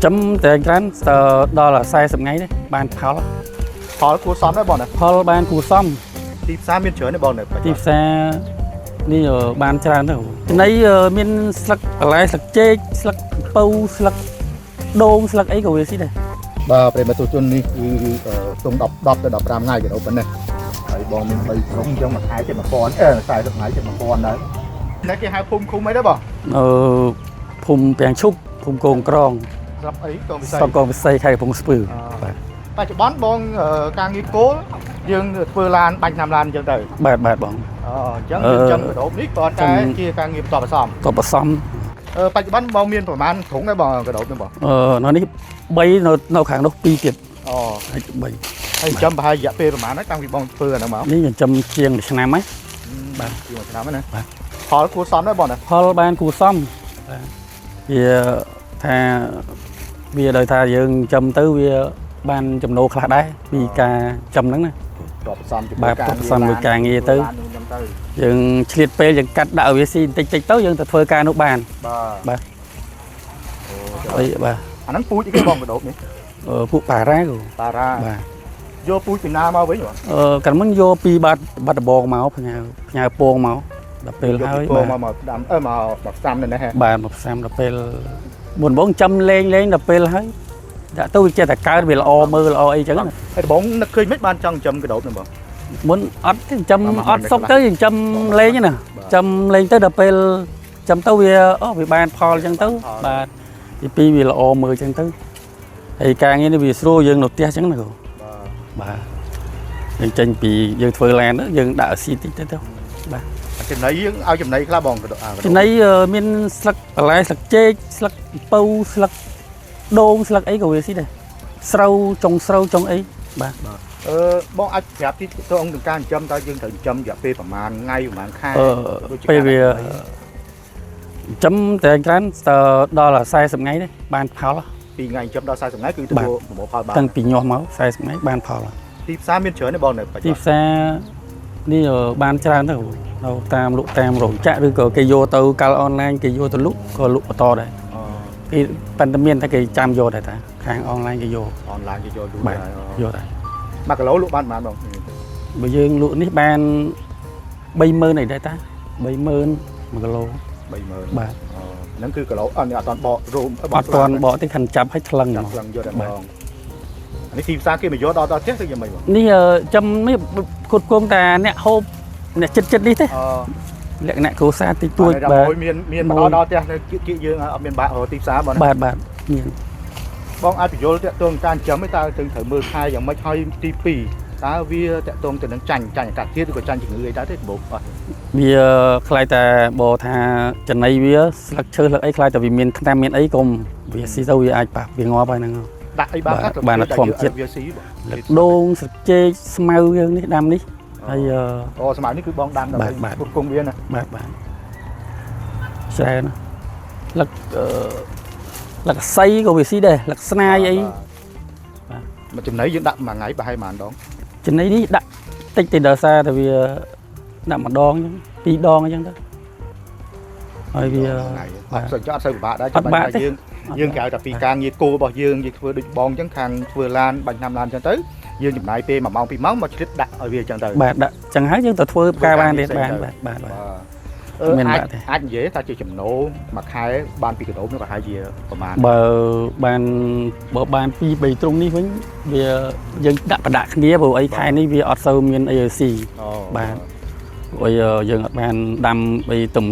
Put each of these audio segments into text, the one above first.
ចំតែច្រើនស្ទើរដល់40ថ្ងៃទេបានផល ផលគួរសមដែរបងណា ផលបានគួរសម ទីផ្សារមានច្រើនទេបងនៅបច្ចុប្បន្ន ទីផ្សារនេះបានច្រើនទៅចំណីមានស្លឹកបន្លែស្លឹកចេកស្លឹកអំពៅស្លឹកដូងស្លឹកអីក៏វាស៊ីដែរ បាទប្រិយមិត្តទស្សនិកជននេះគឺខ្ទង់10 10ទៅ15ថ្ងៃកដោប៉ុណ្ណេះហើយបងមាន3ក្រុងអញ្ចឹងមួយខែជិត1000អឺ40ថ្ងៃជិត1000ដែរនេះគេហៅភូមិឃុំអីដែរបង អឺភូមិពាំងឈប់ភូមិកងក្រង ស្រាប់អីកងវិស័យ ស្រុកកងវិស័យខេត្តកំពង់ស្ពឺ អឺ បាទ បច្ចុប្បន្នបងការងារគោលយើងធ្វើឡានបាញ់ឆ្នាំឡានអញ្ចឹងទៅ បាទបាទបង អូអញ្ចឹងយើងចំកដោបនេះគ្រាន់តែជាការងារបន្តបន្សំ ក៏បន្សំ បច្ចុប្បន្នបងមានប្រហែលធុងដែរបងកដោបនេះបង អឺនៅនេះ3នៅខាងនោះ2ទៀត អូ ហើយ3 ហើយចំប្រហែលរយៈពេលប្រហែលហើយតាំងពីបងធ្វើអាហ្នឹងមក នេះចិញ្ចឹមជាងមួយឆ្នាំហើយ បាទ ជាងមួយឆ្នាំហើយណា បាទ ផលគួរសមដែរបងណា ផលបានគួរសមបាទវាថាវាដោយថាយើងចិញ្ចឹមទៅវាបានចំណូលខ្លះដែរពីការចិញ្ចឹមហ្នឹងណា តបផ្សំជាមួយ បាទ ការ តបផ្សំមួយការងារទៅ ឡានហ្នឹងទៅ យើងឆ្លៀតពេលយើងកាត់ដាក់ឲ្យវាស៊ីបន្តិចតិចទៅយើងទៅធ្វើការនោះបាន បាទ បាទ អូ អីបាទ អាហ្នឹងពូជអីគេបងកដោបនេះ អឺពួកប៉ារ៉ាគូ តារា បាទ យកពូជពីណាមកវិញបង អឺកាលមុនយកពីបាត់បាត់ដបងមកផ្ញើផ្ញើពងមកដល់ពេល យក ហើយ ពីពង បាទ មកមកដាំអឺមកមកផ្សំនៅនេះហ៎ បាទមកផ្សំដល់ពេលមុនបងចាំលេងលេងដល់ពេលហើយដាក់ទៅវាចេះតែកើតវាល្អមើលល្អអីចឹងណា ហើយដំបងនឹកឃើញមិនបានចង់ចំកដោបហ្នឹងបង មុនអត់ទេចាំ បាទ អត់សុកទៅចាំលេងណា បាទ ចាំលេងទៅដល់ពេលចាំទៅវាអូវាបានផលចឹងទៅ បាន បាទទីពីរវាល្អមើលចឹងទៅហើយការងារនេះវាស្រួលយើងនៅផ្ទះចឹងណាគ្រូ បាទ បាទយើងចេញពីយើងធ្វើឡានទៅយើងដាក់ឲ្យស៊ីតិចទៅទៅបាទ ចំណីយើងឲ្យចំណីខ្លះបងកដោបអាកដោប ចំណីមានស្លឹកបន្លែស្លឹកចេកស្លឹកអំពៅស្លឹកដូងស្លឹកអីក៏វាស៊ីដែរស្រូវចុងស្រូវចុងអីបាទ អឺបងអាចប្រាប់ទីទៅអង្គនឹងការចិញ្ចឹមតើយើងត្រូវចិញ្ចឹមរយៈពេលប្រហែលថ្ងៃប្រហែលខែ អឺ ដូចជា ពេលវា ការដាក់ ចំតែច្រើនស្ទើរដល់40ថ្ងៃទេបានផល ពីថ្ងៃចិញ្ចឹមដល់40ថ្ងៃគឺទទួលប្រមូលផលបាន តាំងពីញាស់មក40ថ្ងៃបានផល ទីផ្សារមានច្រើនទេបងនៅបច្ចុប្បន្ន ទីផ្សារនេះបានច្រើនទៅនៅតាមលក់តាមរោងចក្រឬក៏គេយកទៅកាល់អនឡាញគេយកទៅលក់ក៏លក់បន្តដែរ អូ គេប៉ុន្តែមានតែគេចាំយកដែរតាខាងអនឡាញគេយក អនឡាញគេយកយូរ បាទ ដែរ យកដែរ 1គីឡូលក់បានប៉ុន្មានបង បើយើងលក់នេះបាន30000អីដែរតា30000 1គីឡូ 30000 បាទ អូហ្នឹងគឺគីឡូអត់នេះអត់តាន់បករួម អត់ទាន់បកទេខាន់ចាប់ឲ្យថ្លឹង ចាប់ ហ្មង ថ្លឹងយកតែបងអានេះទីផ្សារគេមកយកដល់ដល់ផ្ទះទៅយ៉ាងម៉េចបង នេះចំនេះគុតគងតាអ្នកហូបអ្នកចិត្តចិត្តនេះទេ អូ លក្ខណៈគ្រួសារតិចតួច បាទ បាទ មានមកដល់ដល់ផ្ទះនៅគៀកយើងអត់មានបាក់រកទីផ្សារបងណា បាទបាទមាន បងអាចបញ្យល់តាក់ទងការចិញ្ចឹមឯតើถึงត្រូវមើលខែយ៉ាងម៉េចហើយទី2តើវាតាក់ទងទៅនឹងចាញ់ចាញ់អាកាសធាតុឬក៏ចាញ់ជំងឺអីដែរទេបងអត់ វាខ្លាយតែបើថាចំណីវាស្លឹកឈើស្លឹកអីខ្លាយតែវាមានថ្នាំមានអីកុំវាស៊ីទៅវាអាចប៉ះវាងាប់ហើយហ្នឹង ដាក់អីបាន បាទបានតែធម្មជាតិ វាស៊ីបង ស្លឹកដូងស្លឹកចេកស្មៅយើងនេះដាំនេះហើយ អូសម័យនេះគឺបងដាំដើម្បី បាទបាទ ផ្គត់ផ្គង់វាណា បាទបាទច្រើនណាស់ស្លឹកអឺស្លឹកសីក៏វាស៊ីដែរស្លឹកស្នាយអី បាទ មកចំណីយើងដាក់មួយថ្ងៃប្រហែលប៉ុន្មានដង ចំណីនេះដាក់តិចទេដោយសារតែវាដាក់ម្ដងអញ្ចឹងពីរដងអញ្ចឹងទៅហើយវា ថ្ងៃ បាទ អត់សូវអត់សូវពិបាកដែរ អត់បាក់ទេ យើងយើងក្រៅតែពីការងារគោលរបស់យើងយើងធ្វើដូចបងអញ្ចឹងខាងធ្វើឡានបាញ់ឆ្នាំឡានអញ្ចឹងទៅយើងចំណាយពេល1ម៉ោង2ម៉ោងមកឆ្លៀតដាក់ឲ្យវាអញ្ចឹងទៅ បាទដាក់ចឹងហើយយើងទៅធ្វើផ្កាបានទៀតបានបាទបាទបាទ បាទអឺអាច មានបាក់ទេ អាចនិយាយថាជាចំណូលមួយខែបានពីកដោបនោះប្រហែលជាប្រហែល បើបានបើបាន2 3ទ្រុងនេះវិញវាយើងដាក់ប្រដាក់គ្នាព្រោះអីខែនេះវាអត់សូវមានអីឲ្យស៊ី អូ បាទ ព្រោះអីយើងអត់បានដាំអីទំ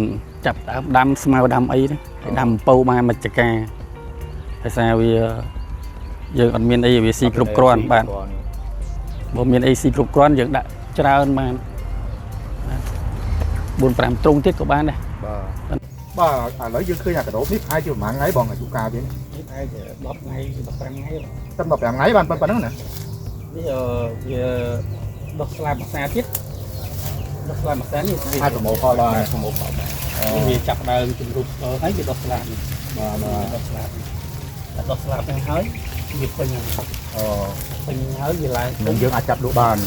ចាប់ដើមដាំស្មៅដាំអីទេហើយដាំអំពៅបានមួយចកាដោយសារវាយើងអត់មានអីឲ្យវាស៊ីគ្រប់គ្រាន់បាទបើមានអីស៊ីគ្រប់គ្រាន់យើងដាក់ច្រើនបានបាទ4 5ទ្រុងទៀតក៏បានដែរ បាទបាទឥឡូវយើងឃើញអាកដោបនេះប្រហែលជាប្រហែលថ្ងៃបងអាយុកាលវានេះ នេះប្រហែលជា10ថ្ងៃ15ថ្ងៃ ត្រឹម15ថ្ងៃបានប៉ុណ្្នឹងណា នេះវាដោះស្លាបម្សាទៀតដោះស្លាបម្សានេះវា អាចប្រមូលផលបាន ប្រមូលផលបាននេះវាចាប់ដើមជំរុបហើយវាដោះស្លាបនេះ បាទបាទ ដោះស្លាបនេះតែដោះស្លាបហ្នឹងហើយវាពេញហើយ អូ ពេញហើយវាឡើង នឹងយើងអាចចាប់លក់បាន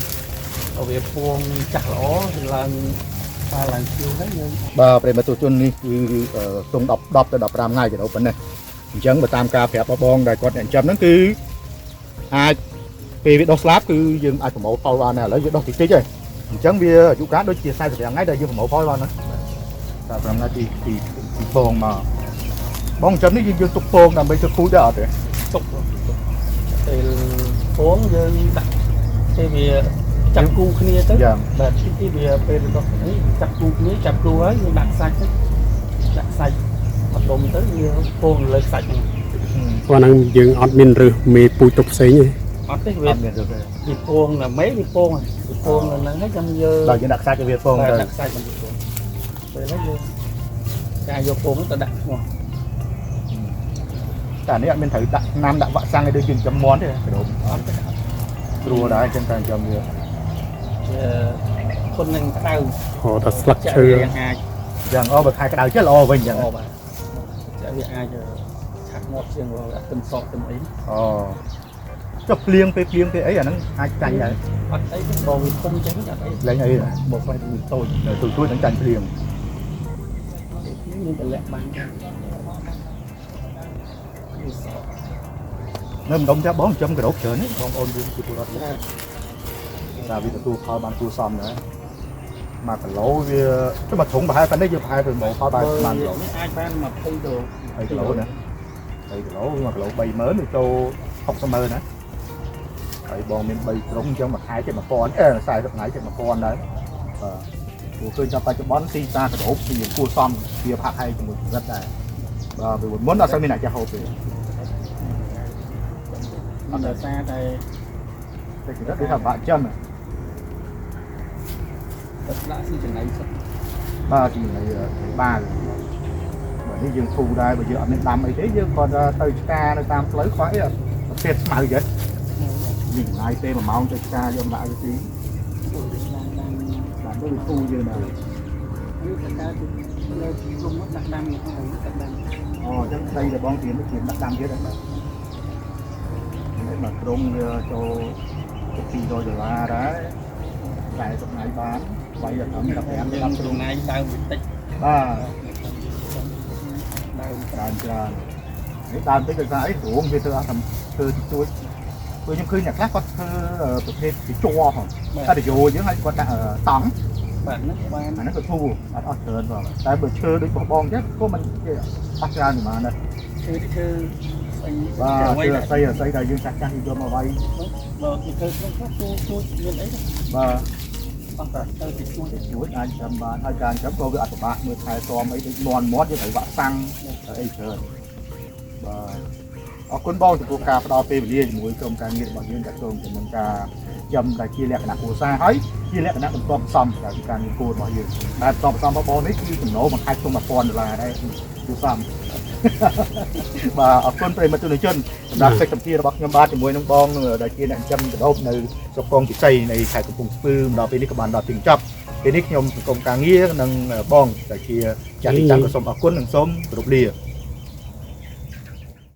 ដល់វាពងចាស់ល្អវាឡើងបានឡើងឈៀវហើយយើង បាទប្រិយមិត្តទស្សនិកជននេះគឺខ្ទង់10 10ទៅ15ថ្ងៃកដោបប៉ុណ្ណេះ អញ្ចឹងបើតាមការប្រាប់របស់បងដែលគាត់អ្នកចិញ្ចឹមហ្នឹងគឺអាចពេលវាដុះស្លាបគឺយើងអាចប្រមូលផលបានដែរឥឡូវវាដុះតិចតិចហើយអញ្ចឹងវាអាយុកាលដូចជា45ថ្ងៃដែលយើងប្រមូលផលបានណា45ថ្ងៃពីពីពីបងមកបងចិញ្ចឹមនេះយើងយើងទុកពងដើម្បីធ្វើពូជដែរអត់ទេ ទុកពេលពងយើងដាក់ពេលវាចាប់គូគ្នាទៅ យ៉ាង បាទទីវាពេលវាដុះនេះចាប់គូគ្នាចាប់គូហើយយើងដាក់សាច់ទៅដាក់សាច់បដុំទៅវាពងលើសាច់ហ្នឹង ព្រោះហ្នឹងយើងអត់មានរឹសមេពូជទុកផ្សេងទេ អត់ទេវា អត់មានរឿងទេ វាពងនៅមេវាពងហើយវាពងនៅហ្នឹងហើយចាំយើង ដល់យើងដាក់សាច់ឲ្យវាពងទៅ ដាក់សាច់มันវាពងពេលហ្នឹងយើងការយកពងទៅដាក់ឈ្មោះ តែនេះអត់មានត្រូវដាក់ថ្នាំដាក់វ៉ាក់សាំងឲ្យដូចយើងចិញ្ចឹមមាន់ទេក្រម អត់ទេ ស្រួលដែរអញ្ចឹងតែចិញ្ចឹមវា វាធន់នឹងក្តៅ ហៅថាស្លឹកឈើ វាអាច យ៉ាងអូបើខែក្តៅចេះល្អវិញអញ្ចឹង អូបាទចាវាអាចឆាក់ងាប់ជាងអាទឹមសក់ទឹមអី អូចុះភ្លៀងពេលភ្លៀងពេលអីអាហ្នឹងអាចចាញ់ដែរ អត់អីទេបើវាធំចឹងអត់អី លែងអីដែរ បើខ្លាចវាតូច នៅទូទួចនឹងចាញ់ភ្លៀង មានតម្លាក់បានវាសក់ នៅម្ដុំចាស់បងចិញ្ចឹមក្រោបច្រើនទេបងប្អូនយើងជាពលរដ្ឋ ច្រើន តែវាទទួលផលបានគួរសមដែរ1គីឡូវាចុះមួយធុងប្រហែលប៉ុណ្ណេះយើងប្រហែលទៅមកផលបានប្រហែលគីឡូ នេះអាចបាន20ដុ 3គីឡូណា3គីឡូ1គីឡូ30000វាចូល60ម៉ឺនណាហើយបងមាន3ក្រុងអញ្ចឹងមួយខែជិត1000អេ40ថ្ងៃជិត1000ដែរបាទព្រោះឃើញថាបច្ចុប្បន្នទីផ្សារក្រោបវាគួរសមវាផាក់ហើយជាមួយកម្រិតដែរបាទពីមុនអត់សូវមានអ្នកចេះហូបទេ អត់ដោយសារតែ តែកម្រិតដូចថាបាក់ចឹង ទឹកដាក់ស៊ីចំណៃសុទ្ធ បាទជានៃបាល់បាទនេះយើងធូរដែរបើយើងអត់មានដាំអីទេយើងគាត់ទៅឆ្កានៅតាមផ្លូវខ្វះអីប្រភេទស្មៅចឹងយើងចំណាយពេល1ម៉ោងទៅឆ្កាយកមកដាក់ទៅទី ដាំដាំ បាទទៅវាធូរយើងដែរ នេះតើទៅលើក្រុមដាក់ដាំនេះហើយដាក់ដាំ អូអញ្ចឹងដីដែលបងត្រៀមត្រៀមដាក់ដាំទៀតហ្នឹងបាទនេះមកក្រុងវាចូល200ដុល្លារដែរ40ថ្ងៃបានវាយដល់15 យើង 10 ចំណាយដើមវាតិច បាទ ដើម ច្រើនច្រើននេះដើមតិចដោយសារអីរួងវាធ្វើអត់ធ្វើតិចតួចព្រោះខ្ញុំឃើញអ្នកខ្លះគាត់ធ្វើប្រភេទជាជ័រហ៎អត់យោយើងឲ្យគាត់ដាក់តង់ បាទហ្នឹងបាន អាហ្នឹងក៏ធូរអត់អស់ច្រើនផងតែបើឈើដូចបោះបងចឹងក៏មិនអស់ច្រើនប៉ុន្មានដែរ ឈើឈើស្អី បាទឈើអស័យអស័យដែលយើងចាស់ចាស់យកមកវាយ បើគេធ្វើក្នុងខ្លះទូទូមានអី បាទ អស់តែទៅតិចតួច ជួយអាចចាំបានហើយការចាំក៏វាអត់ពិបាកមើលថែទាំអីដូចមន់មាត់យើងត្រូវវាក់សាំងអីច្រើនបាទអរគុណបងចំពោះការផ្ដល់ពេលវេលាជាមួយក្រុមការងាររបស់យើងតាក់ទងទៅនឹងការចំដែលជាលក្ខណៈគ្រួសារហើយជាលក្ខណៈបន្ទាប់ផ្សំដែលជាការងារគោលរបស់យើងដែលបន្ទាប់ផ្សំរបស់បងនេះគឺចំណូលមួយខែខ្ទង់1000ដុល្លារដែរគួរសមបាទអរគុណប្រិយមិត្តទស្សនិកជនសម្រាប់កិច្ចសម្ភាររបស់ខ្ញុំបាទជាមួយនឹងបងដែលជាអ្នកចិញ្ចឹមកណ្ដូបនៅស្រុកកងពិសីនៃខេត្តកំពង់ស្ពឺមកដល់ពេលនេះក៏បានដល់ទីបញ្ចប់ពេលនេះខ្ញុំសង្គមការងារនិងបងដែលជាចាស់ទីតាំងក៏សូមអរគុណនិងសូមគោរពលា។